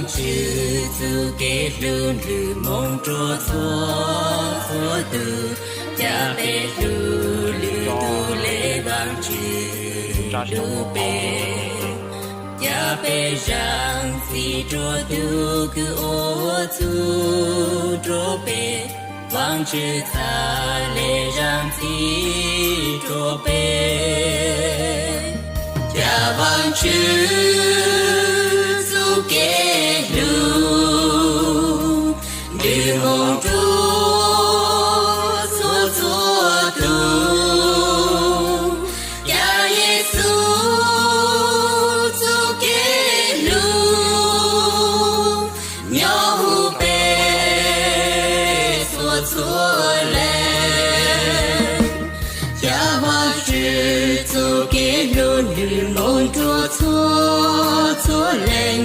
Tswv txuj kev hlub nplws moo rua txhua txhua tug, ca peb hlub lwm tug le Vaajtswv hlub peb. Ca peb zaam txim rua tug kws ua txuj rua peb, Vaajtswv txhad le zaam txim rua peb. Ca Vaajtswv txuj kev hlub nplws moo rua txhua txhua tug, ca Yexus txuj kev hlub nyob huv peb txhua txhua leej. Ca Vaajtswv txuj kev hlub nplws moo rua txhua txhua leej.